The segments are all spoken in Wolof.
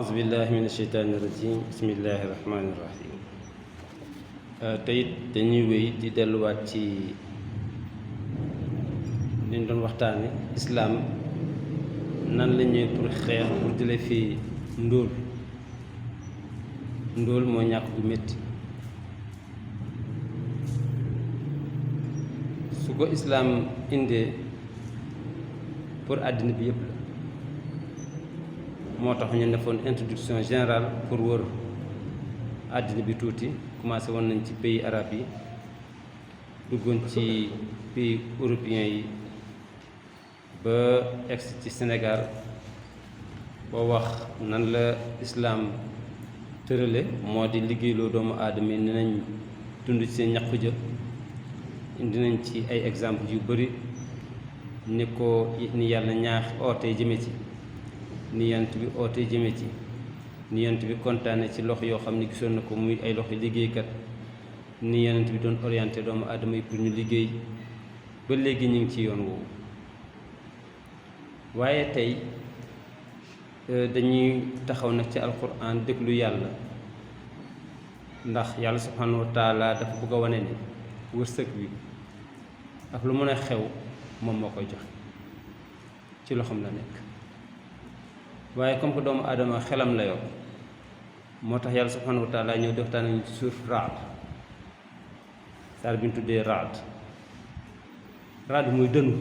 auzu billahi min asheytaani irajim bismillahi irrahmani irrahim teyit dañuy wéy di delluwaat ci liñ doon waxtaane islaam nan la ñuy pour xeex pour jële fi ndóol moo ñàkk gu métti su ko islaam indee pour àddina bi yépp la moo tax ñu defoon introduction générale pour wër àddina bi tuuti commencé woon nañ ci pays arabes yi duggoon ci pays européens yi ba egsi ci Sénégal boo wax nan la islaam tërale moo di liggéeyloo doomu aadama yi ni nañ dund ci seen ñaqu jë indi nañ ci ay exemple yu bari ni ko ni yàlla ñaax oote jëme ci ni yant bi oote jëme ci ni yant bi kontaane ci loxo yoo xam ne gisoon na ko muy ay loxo liggéeykat ni yonent bi doon orienté doomu aadama yi pour ñu liggéey ba léegi ñu ngi ci yoon woowu waaye tey dañuy taxaw nag ci alquran déglu yàlla ndax yàlla subhanahu wa taala dafa bëgg a wane ni wërsëg wi ak lu mën a xew moom moo koy joxe ci loxoom la nekk waaye comme que doomu aadama xelam la yor moo tax yàlla subhanahu wa taala ñëw deftaan nañu ci suuf raad saar bi ñu tuddee raad muy dënu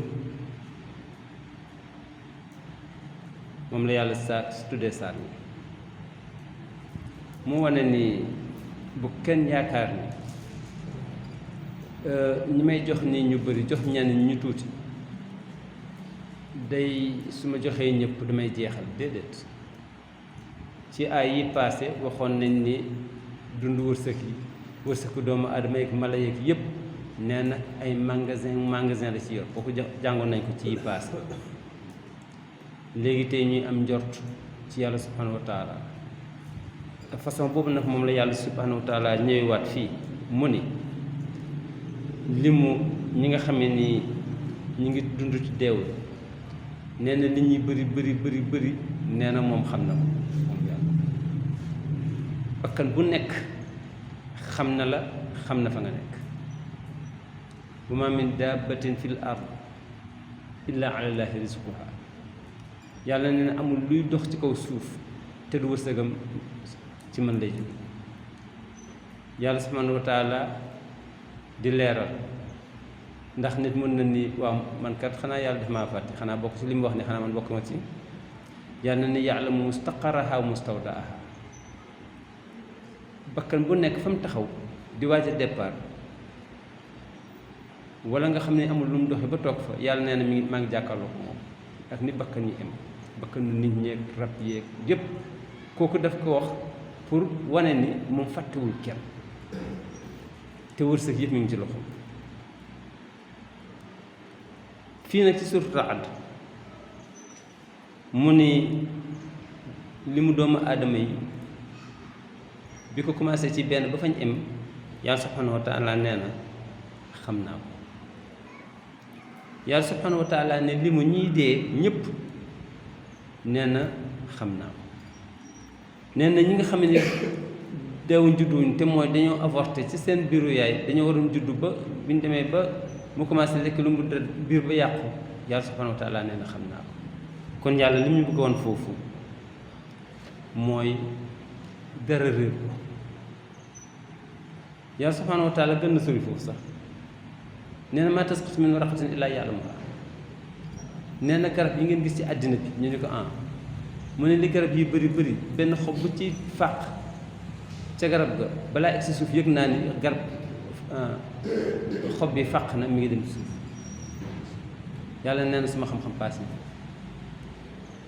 moom la yàlla tuddee saar bi mu wane ni bu kenn yaakaar ni ñi may jox nii ñu bëri jox ñenn ñu tuuti day su ma joxee ñëpp damay jeexal déedéet ci ay yi paase waxoon nañ ni dund wërsëgu doomu aadama yeeg mala yeeg yëpp nee na ay magasin la ci yor kooku jàngoon nañ ko ci yi paase léegi tey ñuy am njort ci yàlla subhanahu wa taala façon boobu nag moom la yàlla subhanahu wa taala ñëwaat fii mu ni limu ñi nga xamee ni ñi ngi dund ci deewul nee na li ñuy bëri nee na moom xam na ko moom yàlla bakkan bu nekk xam na la xam na fa nga nekk wa ma min dabbatin fil ard illa ala llahi rizquha yàlla nee na amul luy dox ci kaw suuf te du wërsëgam ci mën lay jóge yàlla subhanahu wa taala di leeral ndax nit mën na ni waaw man kat xanaa yàlla def maa fàtte xanaa bokk ci li mu wax ni xanaa man bokk ma ci yàlla na ni ya'lamu mustaqarraha wa mustawdaaha bakkan bu nekk fa mu taxaw di waaj a départ wala nga xam ne amul lu mu doxee ba toog fa yàlla nee na maa ngi jàkkaarloo ko moom ak ni bakkan yi am bakkanu nit ñeeg rab yeeg yépp kooku daf ko wax pour wane ni moom fàttewul kenn te wërsëg yëpp mi ngi ci loxo fii nag ci suuratu Ra'd mu ni li mu doomu aadama yi bi ko commencé ci benn ba fañ em yàlla subhanahu wa taala nee na xam naa ko yàlla subhanahu wa taala ne li mu ñiy dee ñëpp nee na xam naa ko nee na ñi nga xam ne deewuñ judduwuñ te mooy dañoo avorté ci seen biiru yaay dañoo waroon juddu ba bi ñu demee ba mu commencé lekk lu mu biir ba yàqu yàlla subhanahu wa taala nee na xam naa ko kon yàlla li ñu bëgg woon foofu mooy dara réer ko yàlla subhanahu wa taala gën na sori foofu sax nee na maa tasqutu min waraqatin illaa ya'lamuhaa nee na garab yi ngeen gis ci àddina bi ñu ne ko mu ne li garab yi bëri benn xob bu ci fàq ca garab ga balaa egg si suuf yëg naa ni garab xob bi fàq na mi ngi dem ci suuf yàlla nee na suma xam-xam paas na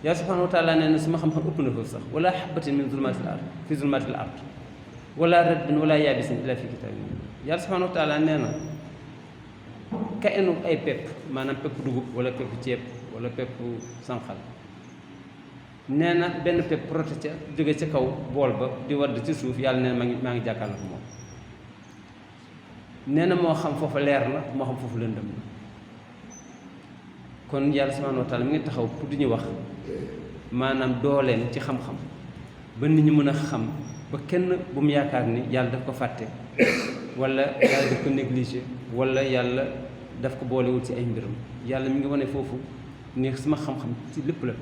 yàlla subhanahu wa taala nee na suma xam-xam ëpp na foofu sax wala habatin min zulumaatil ard fi zulumaatil ard wala rabbin wala yaabisin illa fi kitaabin yàlla subhanahu wa taala nee na ka enu ay pepp maanaam pepp dugub wala pepp ceeb wala pepp sànqal nee na benn pepp rote ca jóge ca kaw bool ba di wadd ci suuf yàlla nee na maa ngi jàkkaarloo ko moom nee na moo xam foofa leer na moo xam foofu lëndëm na kon yàlla subhanahu wa taala mi ngi taxaw pour di ñu wax maanaam dooleem ci xam-xam ba nit ñi mën a xam ba kenn bu mu yaakaar ni yàlla daf ko fàtte wala yàlla daf ko négligé wala yàlla daf ko boolewul ci ay mbiram yàlla mi ngi wane foofu ne sama xam-xam ci lépp la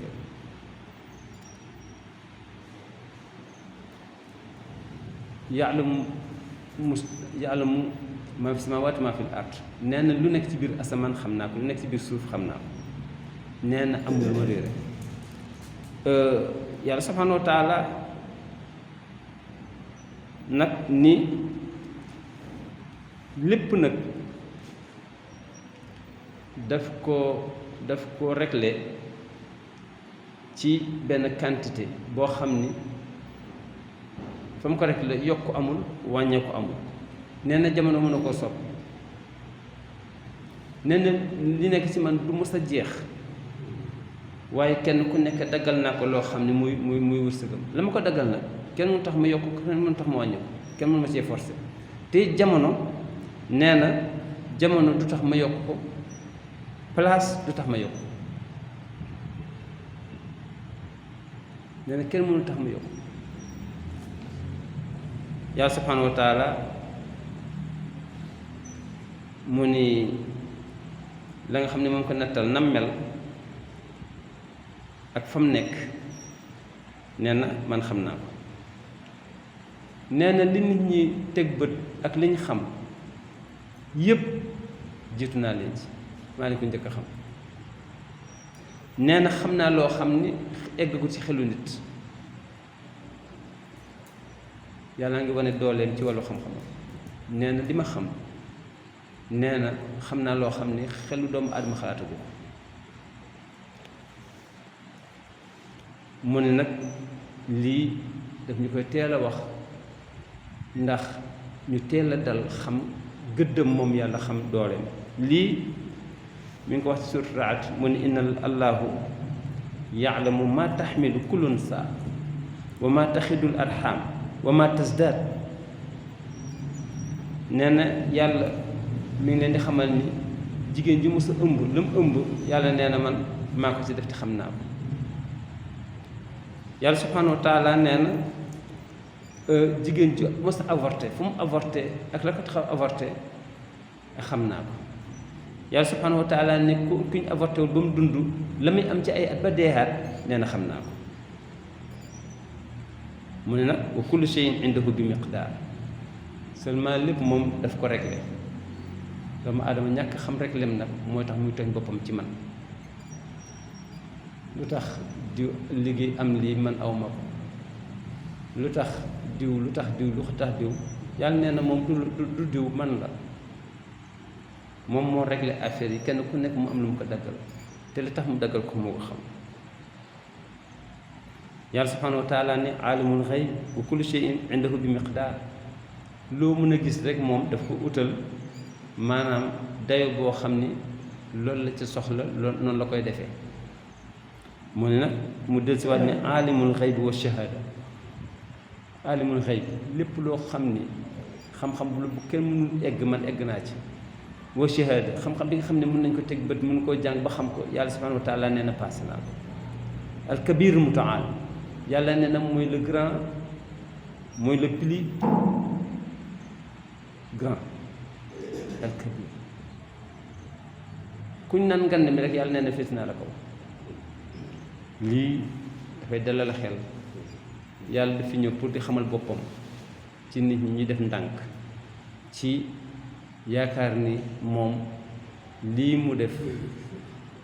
ya'lamu maa fi samaawaati maa fi al-ard nee na lu nekk ci biir asamaan xam naa ko lu nekk ci biir suuf xam naa ko nee na amul lu ma réere yàlla subhaanahu wa taala nag ni lépp nag daf ko réglé ci benn quantité boo xam ni fa mu ko réglé yokk amul wàññeeku amul nee na jamono mën na koo sopp nee na li nekk ci man du mës a jeex waaye kenn ku nekk daggal naa ko loo xam ne muy wërsëgam la ma ko daggal nag kenn mënu tax ma yokk kenn mënu tax ma wàññeeku kenn mënu ma cee forcé te jamono nee na jamono du tax ma yokk ko place du tax ma yokk nee na kenn mënu tax ma yokk yàlla subhanahu wa taala mu ni la nga xam ne moom ko nattal nam mel ak fa mu nekk nee na man xam naa ko nee na li nit ñi teg bët ak li ñu xam yépp jiitu naa leen ci maa leen ko njëkk a xam nee na xam naa loo xam ni eggagu ci xelu nit yàlla ngi wane dooleem ci wàllu xam-xamam nee na li ma xam nee na xam naa loo xam ni xelu doomu aadama xalaatagu ko mu ne nag lii daf ñu koy teel a wax ndax ñu teel a dal xam gëddam moom yàlla xam dooleem lii mi ngi ko wax ci surat Ra'd mu ne inna allahu ya'lamu ma taxmilu kullu unsaa wa ma taxidul arxam wa ma tasdaad nee na yàlla mi ngi leen di xamal ni jigéen ju mës a ëmb lu mu ëmb yàlla nee na man maa ko ci def te xam naa ko yàlla subhanahu wa taala nee na jigéen ju mës a avorté fu mu avorté ak la ko taxaw avorté xam naa ko yàlla subhanahu wa taala ne ku ñu avorté wul ba mu dund la muy am ci ay at ba deexaat nee na xam naa ko mu ne nag wa kullu shay'in indahu bi miqdaar seulement lépp moom daf ko réglé doomu aadama ñàkk xam rek lem nag mooy tax muy tooñ boppam ci man lu tax diw liggéey am lii man aw ma ko lu tax diw yàlla nee na moom du diw man la moom moo réglé affaire yi kenn ku nekk mu am lu mu ko daggal te li tax mu daggal ko moo ko xam yàlla subhanahu wa taala ne aalimul xayb wa kullu shay'in indahu bi miqdaar loo mën a gis rek moom daf ko utal maanaam dayo boo xam ni loolu la ci soxla loolu noonu la koy defee mu ne nag mu del si waat ne aalimul xayb wa shahaada aalimul xayb lépp loo xam ni xam-xam bu kenn mënul egg man egg naa ci wa shahaada xam-xam bi nga xam ne mën nañ ko teg bët mën koo jàng ba xam ko yàlla subhanahu wa taala nee na passé naa ko al kabir mutaal yàlla nee na mooy le grand mooy le plus grand al kabir kuñ naan ngand mi rek yàlla nee na fees naa la ko lii dafay dalal xel yàlla dafi ñëw pour di xamal boppam ci nit ñi ñuy def ndànk ci yaakaar ni moom lii mu def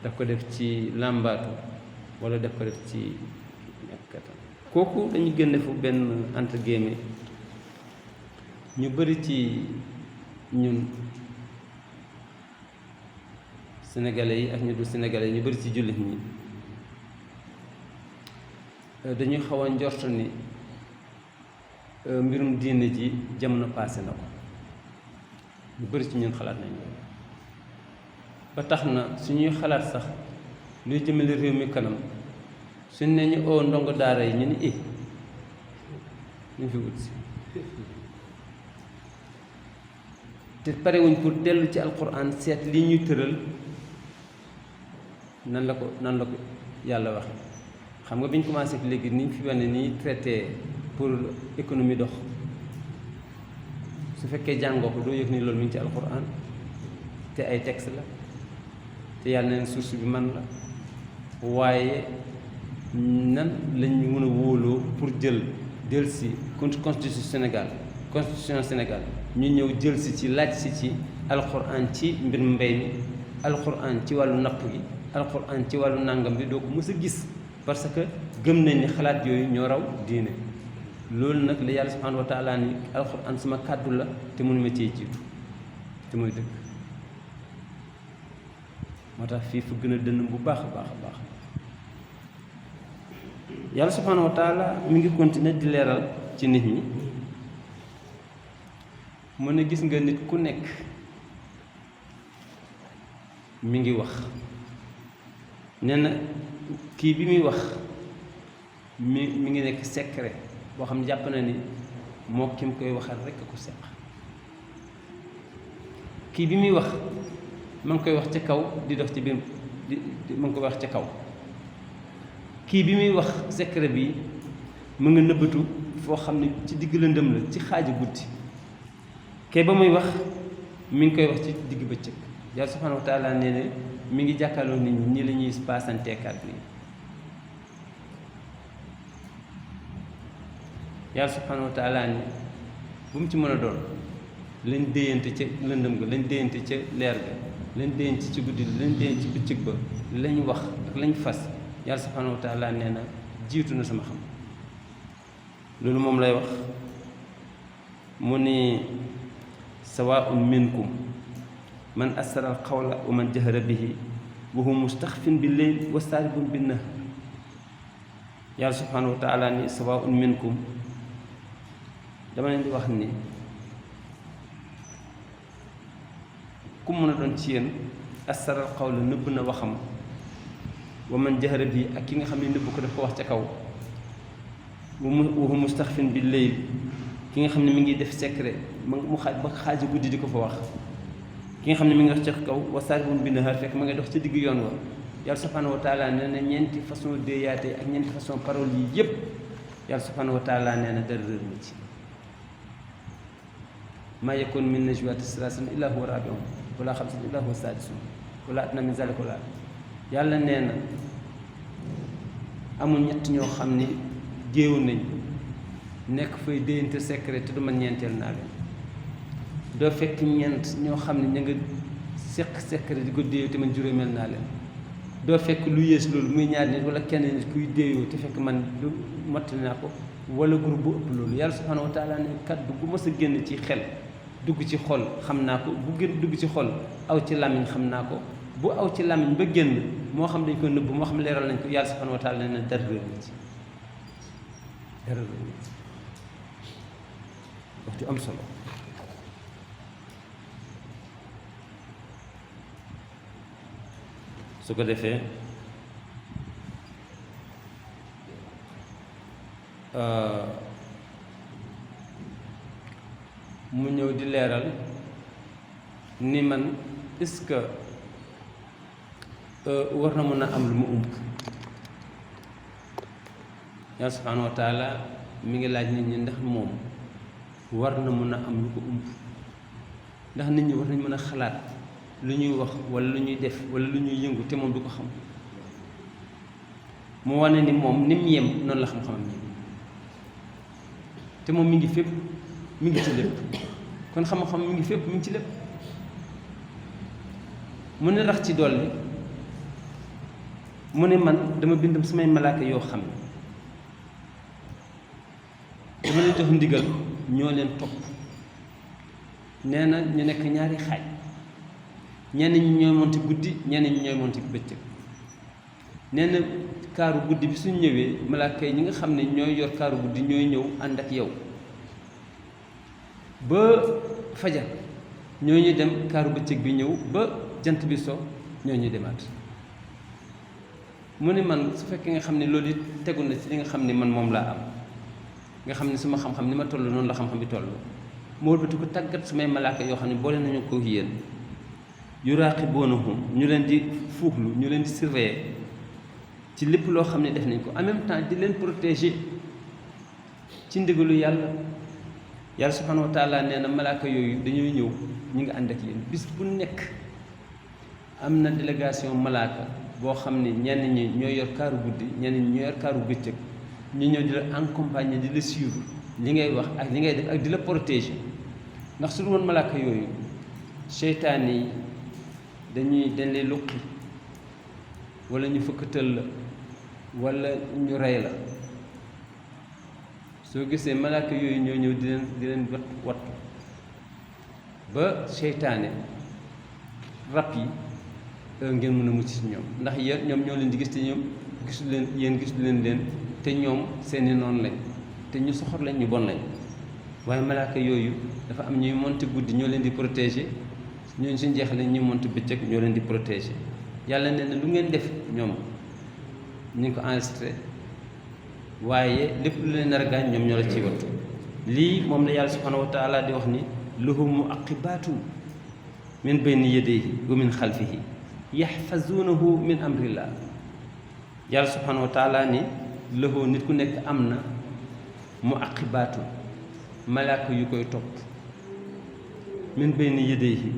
daf ko def ci làmbaatu wala daf ko def ci ñàkkatan kooku dañu génne fu benn entre guillemets ñu bari ci ñun sénégalais yi ak ñu dul sénégalais yi ñu bari ci jullit ñi dañuy xaw a njort ni mbirum diine ji jamono passé na ko ñu bari ci ñun xalaat nañ loolu ba tax na suñuy xalaat sax luy jëmale réew mi kanam suñ ne ñu oo ndongo daara yi ñu ni ñu fi wut si te parewuñ pour dellu ci alquran seet li ñuy tëral nan la ko yàlla waxe xam nga bi ñu commencé léegi ni ñu fi wane ni traité pour économie dox su fekkee jàngoo ko doo yëg ni loolu mi ngi ci alquran te ay texte la te yàlla neen source bi man la waaye nan lañu mën a wóoloo pour jël si constitution Sénégal ñu ñëw jël si ci laaj si ci alquran ci mbir mbay mi alquran ci wàllu napp gi alquran ci wàllu nàngam bi doo ko mës a gis parce que gëm nañ ni xalaat yooyu ñoo raw diine loolu nag la yàlla subhanahu wa taala ni alquran sama kàddu la te mënuma cee jiitu te mooy dëgg moo tax fii fu gën a dënn bu baax a baax a baax yàlla subhanahu wa taala mi ngi continuer di leeral ci nit ñi mu ne gis nga nit ku nekk mi ngi wax nee na kii bi muy wax mi ngi nekk secret boo xam ne jàpp na ni moo ki mu koy waxal rekk a ko seq kii bi muy wax ma ngi koy wax ca kaw di dox ci biir ma ngi koy wax ca kaw kii bi muy wax secret bi mu nga nëbbatu foo xam ne ci digg lëndëm la ci xaaju guddi kay ba muy wax mi ngi koy wax ci digg bëccëg yàlla subhanahu wa taala nee na mi ngi jàkkaarloo nit ñi nii la ñuy paasantee kàddu yi yàlla subhanahu wa taala ni bu mu ci mën a doon lañ déyante ca lëndëm ga lañ déyante ca leer ga lañ déyante ci guddi lañ déyante ci bëccëg ba lañ wax ak lañ fas yàlla subhanahu wa taala nee na jiitu na sama xam loolu moom lay wax mu ni sawaun minkum man asara al qawla wa man jahara bihi wa huwa mustaxfin bil layl wa saaribun bin nahar yàlla subhanahu wa taala ni sawaun minkum dama leen di wax ni ku mën a doon ci yéen asara al qawla nëbb na waxam wa man jahara bihi ak ki nga xam ne nëbb ko daf ko wax ca kaw wa huwa mustaxfin bil layl ki nga xam ne mi ngi def secret mu xaaj ba xaaju guddi di ko fa wax ki nga xam ne mi ngi wax ca kaw wa saaribun bin nahar fekk ma ngay dox ca digg yoon wa yàlla subhanahu wa taala nee na ñeenti façon déeyaate ak ñeenti façon parole yi yépp yàlla subhanahu wa taala nee na dara réer na ci maa yakun min najwa salaasatin illaa huwa raabi'uhum wala xamsatin illaa huwa saadisuhum wala adnaa min zaalika wala yàlla nee na amul ñett ñoo xam ni géewu nañ nekk fay déyante secret te du man ñeenteel naa leen doo fekk ñeent ñoo xam ne ña nga seq secret di ko déeyu te man juróomeel naa leen doo fekk lu yées loolu muy ñaar nit wala kenn nit kuy déeyoo te fekk man du mottali naa ko wala groupe bu ëpp loolu yàlla subhanahu wa taala ne kaddu gu mës a génn ci xel dugg ci xol xam naa ko bu gën dugg ci xol aw ci làmmiñ xam naa ko bu aw ci làmmiñ ba génn moo xam dañ ko nëbb moo xam leeral nañ ko yàlla subhanahu wa taala ne dara réer na ci dara réer na ci waxtu am solo su ko defee mu ñëw di leeral ni man est-ce que war na mën a am lu mu ump yàlla subhanahu wa taala mi ngi laaj nit ñi ndax moom war na mën a am lu ko ump ndax nit ñi war nañ mën a xalaat lu ñuy wax wala lu ñuy def wala lu ñuy yëngu te moom du ko xam mu wane ni moom ni mu yem noonu la xam-xamam yem te moom mi ngi fépp mi ngi ci lépp kon xam-xam mi ngi fépp mi ngi ci lépp mu ne rax ci dolli mu ne man dama bind samay malaaka yoo xam ne dama leen jox ndigal ñoo leen topp nee na ñu nekk ñaari xaaj ñenn ñi ñooy monti guddi ñenn ñi ñooy monti bëccëg nee na kaaru guddi bi suñ ñëwee malaaka yi ñi nga xam ne ñooy yor kaaru guddi ñooy ñëw ànd ak yow ba fajar ñoo ñu dem kaaru bëccëg bi ñëw ba jant bi so ñoo ñu demaat mu ne man su fekkee nga xam ne loolu it tegu na ci li nga xam ne man moom laa am nga xam ne suma xam-xam ni ma toll noonu la xam-xam bi toll moo wëlbati ko tàggat sumay malaaka yoo xam ne boole nañu ko yéen yuraaqibuunahum ñu leen di fuuglu ñu leen di surveiller ci lépp loo xam ne def nañ ko en même temps di leen protéger ci ndigalu yàlla. yàlla subhanahu wa taala nee na malaaka yooyu dañuy ñëw ñu ngi ànd ak yéen bis bu nekk am na délégation malaaka boo xam ne ñenn ñi ñoo yor kaaru guddi ñenn ñi ñoo yor kaaru bëccëg ñu ñëw di la accompagner di la suivre li ngay wax ak li ngay def ak di la protéger ndax su dul woon malaaka yooyu seytaan yi dañ lay luqi wala ñu fëkkatal la wala ñu rey la soo gisee malaaka yooyu ñoo ñëw di leen wattu ba seytaane rab yi ngeen mën a mucc ci ñoom ndax yéen ñoom ñoo leen di gis te ñoom gisu leen yéen gisu leen te ñoom seeni noonu lañ te ñu soxor lañ ñu bon lañ waaye malaaka yooyu dafa am ñuy monte guddi ñoo leen di protéger ñooñu suñ jeexale ñuy monte bëccëg ñoo leen di protéger yàlla nee na lu ngeen def ñoom ñu ngi ko enregistré waaye lépp lu leen nar a gaañ ñoom ñoo la ciy wattu lii moom la yàlla subhanahu wa taala di wax ni lahu muaqibaatu min bayni yadayhi wa min xalfihi yaxfazuunahu min amrillah yàlla subhanahu wa taala ni lahu nit ku nekk am na muaqibaatu malaaka yu koy topp min bayni yadayhi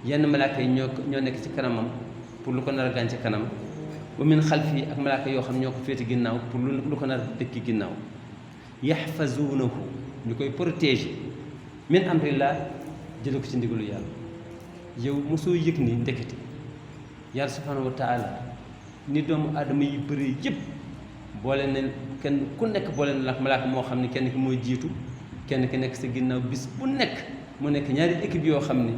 yenn malaaka yi ñoo nekk ci kanamam pour lu ko nar a gaañ ci kanam wa min xalfihi ak malaaka yoo xam ñoo ko féete ginnaaw pour lu ko nar a dëkki ginnaaw yaxfazuunahu ñu koy protéger min amrillah jële ko ci ndigalu yàlla yow mosoo yëg ni ndekete yàlla subhanahu wa taala ni doomu aadama yi bëri yëpp boole na kenn ku nekk boole na la malaaka moo xam ne kenn ki mooy jiitu kenn ki nekk sa ginnaaw bis bu nekk mu nekk ñaari équipe yoo xam ni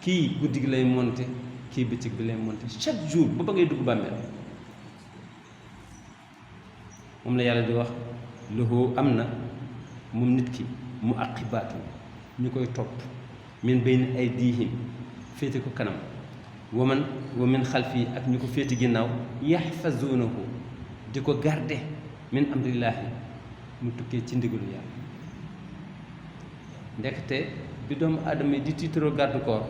kii guddi gi lay monter kii bëccëg bi lay monter chaque jour ba ngay dugg bàmmeel moom la yàlla di wax lahu am na moom nit ki mu aqibaatu ñu koy topp min bayni aydihim féete ko kanam wa min xalfi ak ñu ko féete ginnaaw yaxfazuunahu di ko garde min amrillaahi mu tukkee ci ndigalu yàlla ndekete bi doomu aadama yi di tiitaroo garde corps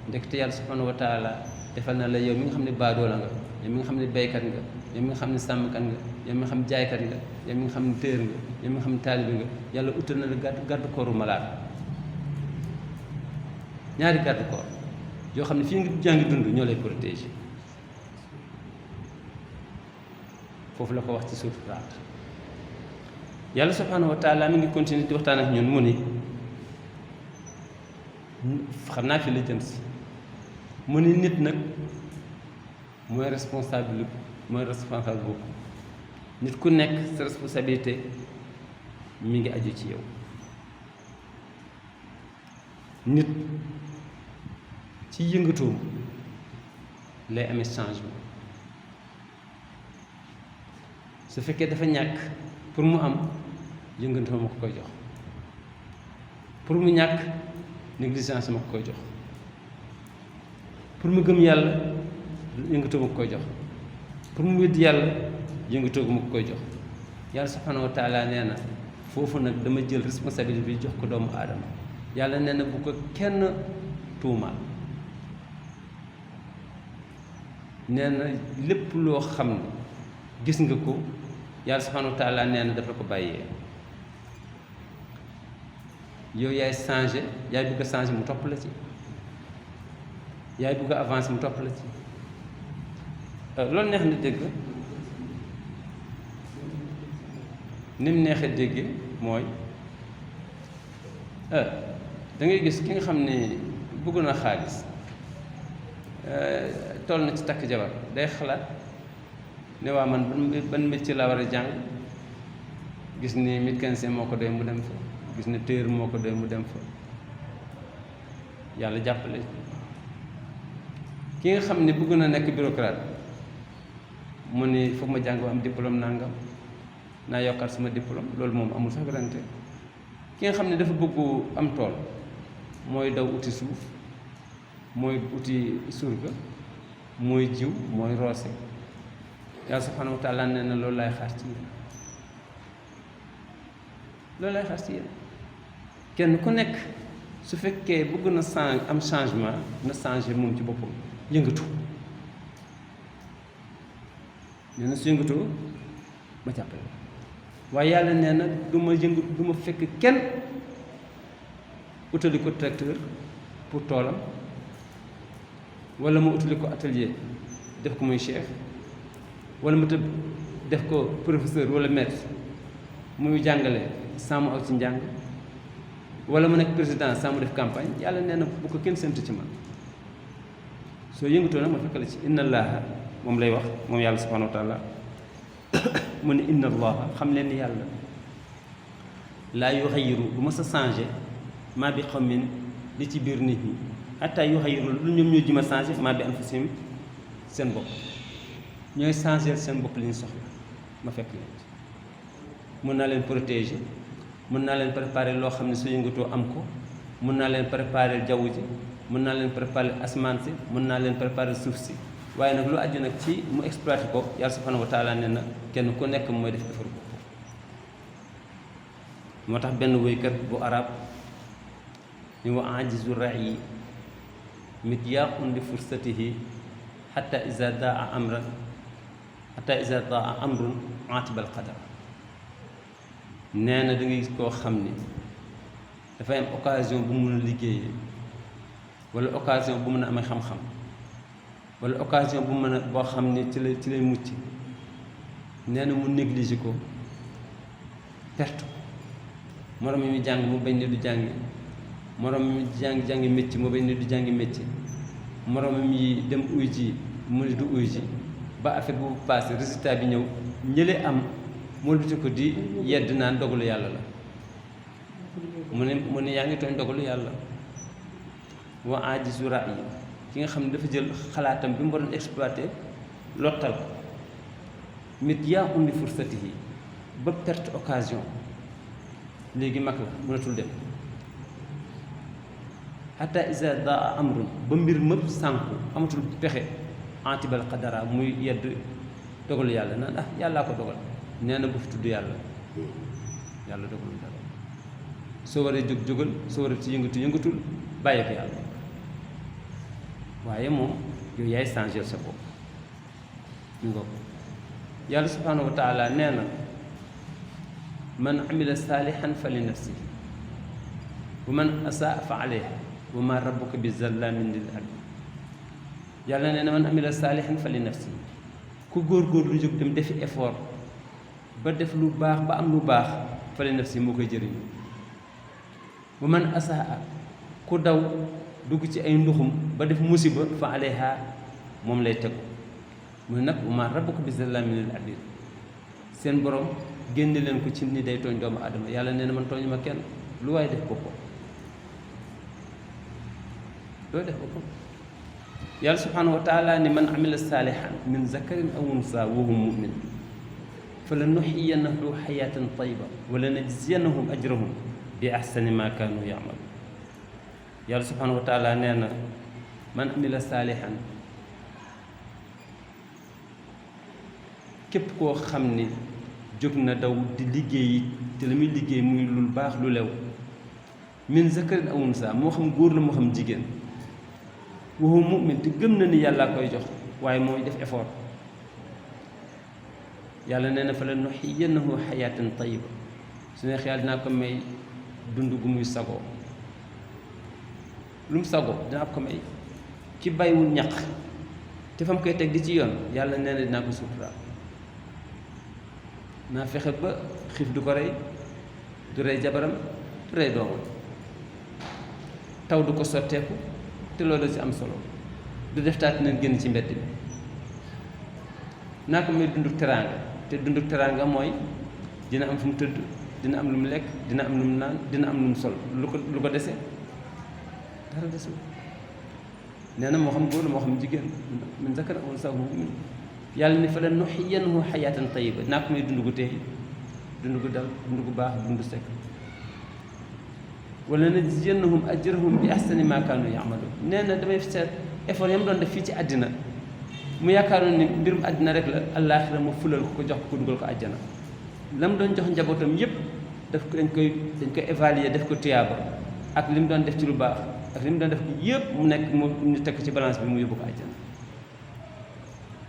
ndekete yàlla subhanahu wa taala defal na la yow mi nga xam ne baadoola nga yow mi nga xam ne baykat nga yow mi nga xam ne sàmmkat nga yow mi nga xam ne jaaykat nga yow mi nga xam ne téer nga yow mi nga xam ne taalibe nga yàlla utal na la garde corps malaaka ñaari garde corps yoo xam ne fii nga jàngi dund ñoo lay protéger foofu la ko wax ci suuf raat yàlla subhanahu wa taala mi ngi continuer di waxtaan ak ñun mu ni xam naa fi la jëm si mu ni nit nag mooy responsable boobu nit ku nekk sa responsabilité mi ngi aju ci yow nit ci yëngatoom lay amee changement su fekkee dafa ñàkk pour mu am yëngatoom ma ko koy jox pour mu ñàkk négligence ma ko koy jox pour mu gëm yàlla yëngatoo ma ko koy jox pour mu wedd yàlla yëngatoo ma ko koy jox yàlla subhanahu wa taala nee na foofu nag dama jël responsabilité bi jox ko doomu aadama yàlla nee na bu ko kenn tuumaal nee na lépp loo xam ne gis nga ko yàlla subhanahu wa taala nee na dafa ko bàyyee yow yaay changé yaay bëgg a changé mu topp la ci yaay bëgg a avancé mu topp la ci loolu neex na dégg ni mu neexee dégg mooy da ngay gis ki nga xam ne bëgg na xaalis toll na ci takk jabar day xalaat ne waa man ban métier laa war a jàng gis ni mécanicien moo ko doy mu dem fa gis ne téer moo ko doy mu dem fa yàlla jàppale ki nga xam ne bëgg na nekk bureaucrate mu ni foog ma jàng ba am diplôme nangam naa yokkaat sama diplôme loolu moom amul sax garante ki nga xam ne dafa bëgg am tool mooy daw uti suuf mooy uti surga mooy jiw mooy roose yàlla subhanahu wa taala nee na loolu laay xaar ci yéen loolu laay xaar ci yéen kenn ku nekk su fekkee bëgg na am changement na changé moom ci boppam yëngatu nee na su yëngatoo ma jàppale waaye yàlla nee na du ma yëngu du ma fekk kenn utali ko tracteur pour toolam wala ma utali ko atelier def ko muy chef wala ma tëb def ko professeur wala maître muy jàngale sans mu aw ci njàng wala mu nekk président sans mu def campagne yàlla nee na bu ko kenn séntu ci man soo yëngatoo nag ma fekk la ci inna allaha moom lay wax moom yàlla subhanahu wa taala mu ne inna allaha xam leen ni yàlla laa yuxayiru du ma sa changé maa bi xawmin li ci biir nit ñi hatta yuxayiru lu ñoom ñoo jima changé maa bi anfusihim seen bopp ñooy changé seen bopp li ñu soxla ma fekk leen ci mun naa leen protéger mun naa leen préparer loo xam ne su yëngatoo am ko mun naa leen préparer jaww ji mun naa leen préparer asamaan si mun naa leen préparer suuf si waaye nag lu aju nag ci mu exploité ko yàlla subhanahu wa taala nee na kenn ku nekk mooy def defar bopp moo tax benn woykat bu arab ni wa ajizu ra'i mityaqun li fursatihi hatta iza daa amrun atibal qadar nee na da ngay gis koo xam ni dafay am occasion bu mun a liggéeyee wala occasion bu mën a amee xam-xam wala occasion bu mën a boo xam ne ci lay mucc nee na mu négligé ko perte ko moroom mi jàng mu bañ ne du jàngi moroom mi jàngi métier mu bañ ne du jàngi métier moroom mi dem uy ji mu ne du uy ji ba affaire boobu passé résultat bi ñëw ñële am mu luti ko di yedd naan dogalu yàlla la mu ne yaa ngi tooñ dogalu yàlla wa ajizu ra'yi ki nga xam ne dafa jël xalaatam bi mu waroon exploité lottal ko mit yaa undi fursatihi ba perte occasion léegi mag la mënatul dem hatta iza daa amrun ba mbir mëpp sànku amatul pexe antibal qadara muy yedd dogalu yàlla naan yàllaa ko dogal nee na bu fi tudd yàlla dogalul dara soo waree jógal soo waree ci yëngatul bàyyi ko yàlla waaye moom yow yaay changer sa bopp ñu nga ko yàlla subhanahu wa taala nee na man amila saalihan fa li nafsihi wa man asaa fa alayha wa ma rabbuka bi zallamin lil abid yàlla nee na man amila saalihan fa li nafsihi ku góor lu jóg dem defi effort ba def lu baax ba am lu baax fa li nafsihi moo koy jëriñu wa man asaa ku daw dugg ci ay nduxum ba def musiba fa alayha moom lay tegu mu ne nag wa ma rabbuka bi zallamin lil abid seen borom génne leen ko ci ni day tooñ doomu adama yàlla nee na man tooñu ma kenn lu waaye def boppam looy def boppam yàlla subhanahu wa taala ni man amila saalihan min zakarin aw unsa wa huwa mu'min fa la nuxyiyannahu xayaatan tayiba wa la najziyannahum ajrahum bi ahsani ma kaanu yamalu yàlla subhanahu wa taala nee na man amila saalihan képp koo xam ni jóg na daw di liggéey te la muy liggéey muy lu baax lu lew min zakarin aw unsa moo xam góor la moo xam jigéen wa huwa mu'min te gëm na ni yàllaa koy jox waaye mooy def effort yàlla nee na fa la nuxyiyannahu xayaatan tayiba su neex yàlla dinaa ko may dund gu muy sagoo lu mu sagoo dinaa ko may ki bàyyiwul ñaq te fa mu koy teg di ci yoon yàlla nee na dinaa ko suturaal naa fexe ba xiif du ko rey du rey jabaram du rey doomam taw du ko sotteeku te loolu ci am solo du def taat na génn ci mbedd bi naa ko may dundu teraanga te dundu teraanga mooy dina am fu mu tëdd dina am lu mu lekk dina am lu mu naan dina am lu mu sol lu ko dese dara desul nee na moo xam góor moo xam jigéen min zakar aw unsaa mu'min yàlla ni fa la nuxyiyannahu xayaatan tayiba naa ko may dund gu teey dund gu dal dund gu baax dund sekk wala najziyannahum ajrahum bi ahsani ma kaanu yamaluun nee na damay seet effort yam doon def fii ci àddina mu yaakaaroon ni mbirum àddina rek la àllaaxira ma fulal ko jox ko dugal ko àjjana la mu doon jox njabootam yépp dañ koy évaluer def ko tuyaaba ak li mu doon def ci lu baax ak li mu doon def yépp mu nekk mu ñu teg ci balance bi mu yóbbu ko àjjana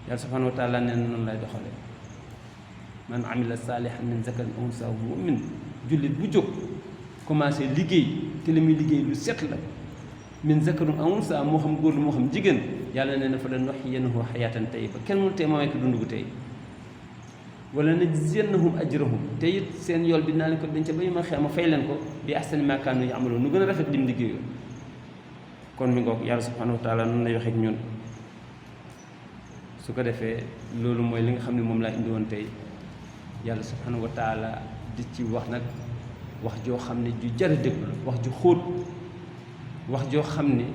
yàlla subhanahu wa taala nee na noonu lay doxalee man amila saalihan min zakarin aw unsaa wa huwa mu'min jullit bu jóg commencé liggéey te li muy liggéey lu set la min zakarin aw unsaa moo xam góor la moo xam jigéen yàlla nee na fa la nuhyiyannahu hayaatan tayyiba kenn mënu tee ma may ko dund gu tey wala najziyannahum ajrahum te it seen yool bi naa leen ko denc ba ñu ma xeex ma fay leen ko bi ahsani maa kaanu ya'maluun nu gën a rafet lim liggéeyoo kon mi ngoog yàlla subhanahu wa taala noonu lay waxee ak ñun su ko defee loolu mooy li nga xam ne moom laa indi woon tey yàlla subhanahu wa taala di ci wax nag wax joo xam ne ju jar a déglu la wax ju xóot wax joo xam ne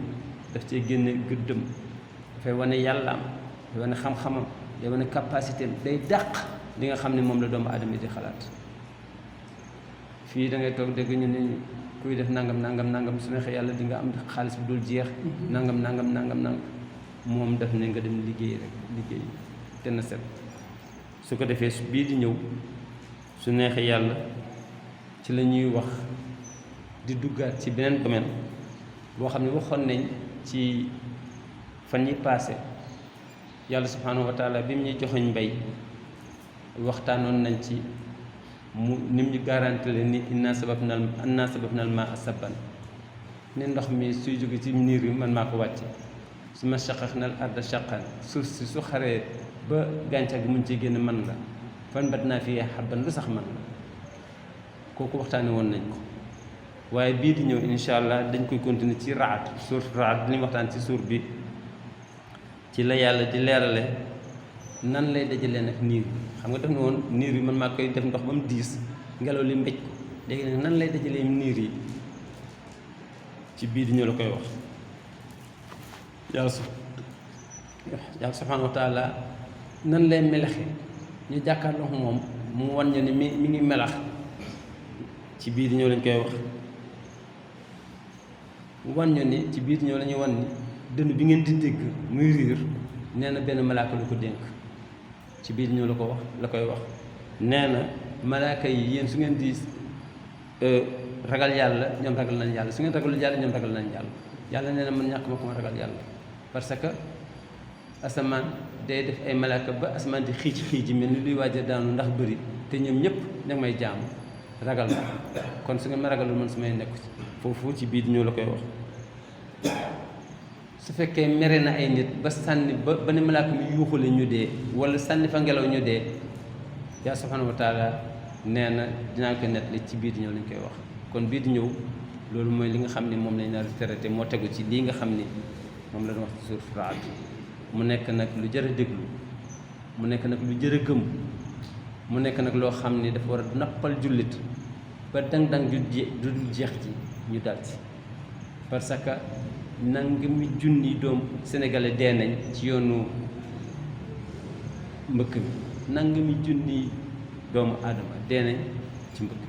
daf cee génne gëddëm dafay wane yàllaam dafay wane xam-xamam day wane capacité am day dàq li nga xam ne moom la doomu aadama di xalaat fii da ngay toog dégg ñu ne kuy def nangam nangam nangam su neexee yàlla di nga am xaalis bu dul jeex nangam nangam nangam nangam moom daf ne nga dem liggéey rek liggéey te na set su ko defee bii di ñëw su neexee yàlla ci la ñuy wax di duggaat ci beneen domaine boo xam ne waxoon nañ ci fan yi passé yàlla subhanahu wa taala bi mu ñuy joxoñ mbay waxtaanoon nañ ci mu nim ñu garantile ni inna sababnal maa sabban ne ndox mi suy jóge ci niir yi man maa ko wàcce su ma shaqaqnal arda shaqqan suuf si su xaree ba gàncax gi mun ci génn man la fan bat naa fi xabban lu sax man la kooku waxtaane woon nañ ko waaye bii di ñëw incha allah dañ koy continuer ci raad suur raad li ñu waxtaan ci suur bi ci la yàlla di leerale nan lay dajalee nag niir bi xam nga def na woon niir yi man maa koy def ndox ba mu diis ngelaw li mbéj ko léegi nag nan lay dajalee niir yi ci bii di ñëw la koy wax yàlla subhanahu wa taala nan lay melaxe ñu jàkkaarloo moom mu wan ñu ne mi ngi melax ci bii di ñëw lañ koy wax wan ñu ni ci bii di ñëw la ñuy wan ni dënn bi ngeen di dégg muy riir nee na benn malaaka lu ko dénk ci biir ñëw la koy wax nee na malaaka yi yéen su ngeen di ragal yàlla ñoom ragal nañ yàlla su ngeen ragalul yàlla ñoom ragal nañ yàlla yàlla nee na man ñàkk ma ko ma ragal yàlla parce que asamaan day def ay malaaka ba asamaan di xiij mel ni luy waaj a daanu ndax bëri te ñoom ñëpp nag may jaamu ragal ma kon su ngeen ma ragalul man su may nekku ci foofu ci biir ñëw la koy wax su fekkee mere na ay nit ba sànni ba ne malaaka mi yuuxule ñu dee wala sànni fa ngelaw ñu dee yaa subhanahu wa taala nee na dinaa ko nettali ci biir di ñëw lañ koy wax kon biir di ñëw loolu mooy li nga xam ne moom lañ nar a traité moo tegu ci lii nga xam ni moom la doon wax ci suur Raad mu nekk nag lu jar a déglu mu nekk nag lu jar a gëm mu nekk nag loo xam ni dafa war a nappal jullit ba dang-dang du dul jeex ci ñu dal ci parce que nangami junni doom sénégalais dee nañ ci yoonu mbëkk mi nangami junni doomu aadama dee nañ ci mbëkk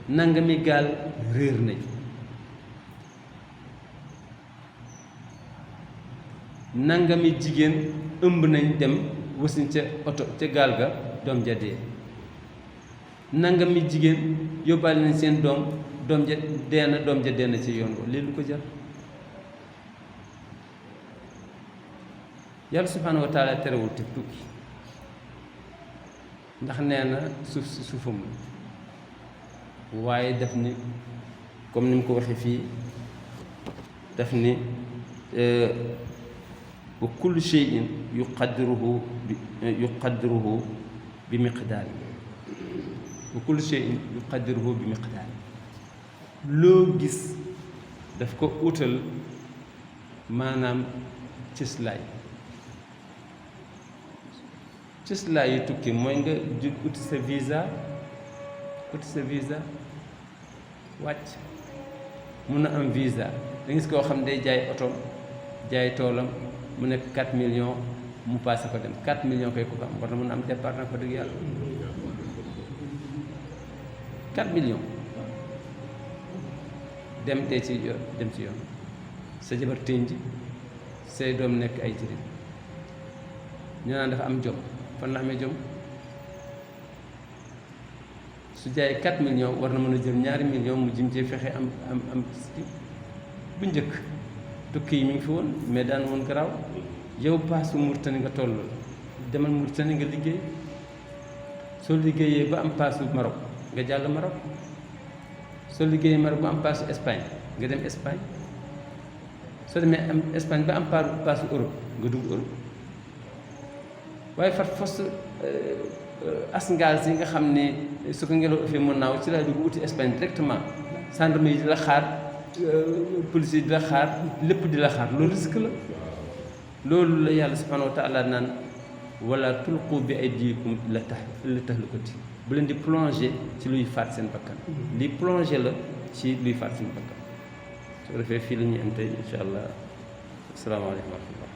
mi nangami gaal réer nañ nangami jigéen ëmb nañ dem wasin ca oto ca gaal ga doom ja dee nangami jigéen yóbbaale nañ seen doom ja dee na doom ja dee na ci yoon ko lii lu ko jar yàlla subhanahu wa taala terewul te tukki ndax nee na suuf si suufam la waaye daf ni comme ni mu ko waxee fii daf ni wa kullu shay'in yuqaddiruhu bi miqdaar wa kullu shay'in yuqaddiruhu bi miqdaar loo gis daf ko utal maanaam cëslaay cëslaay yu tukki mooy nga jug uti sa visa wàcc mun na am visa da gis koo xam day jaay oto jaay toolam mu nekk 4 millions mu passé ko dem 4 millions koy ko am war na mën a am départ nag ko dëgg yàlla 4 millions dem tey ci yoon dem ci yoon sa jabar tënj say doom nekk ay jirim ñu naan dafa am jom fan la amee jom su jaayee 4 millions war na mën a jël ñaari millions mu jëm ci fexe am bu njëkk tukki yi mi ngi fi woon mais daan woon garaaw yow paasu Mauritanie nga toll demal Mauritanie nga liggéey soo liggéeyee ba am paasu Maroc nga jàll Maroc soo liggéeyee Maroc ba am paasu Espagne nga dem Espagne soo demee am Espagne ba am paasu Europe nga dugg Europe waaye far fos asngaal si nga xam ne su ko ngelaw ëffee mu naaw ci laa dugg uti Espagne directement gendarme yi di la xaar police yi di la xaar lépp di la xaar loolu risque la loolu la yàlla subhanahu wa taala naan wala tulqu bi aydikum ila tahlukati bu leen di plongé ci luy faat seen bakkan li plongé la ci luy faat seen bakkan su ko defee fii la ñuy am tey incha allah asalaamaaleykum wa rahmatullah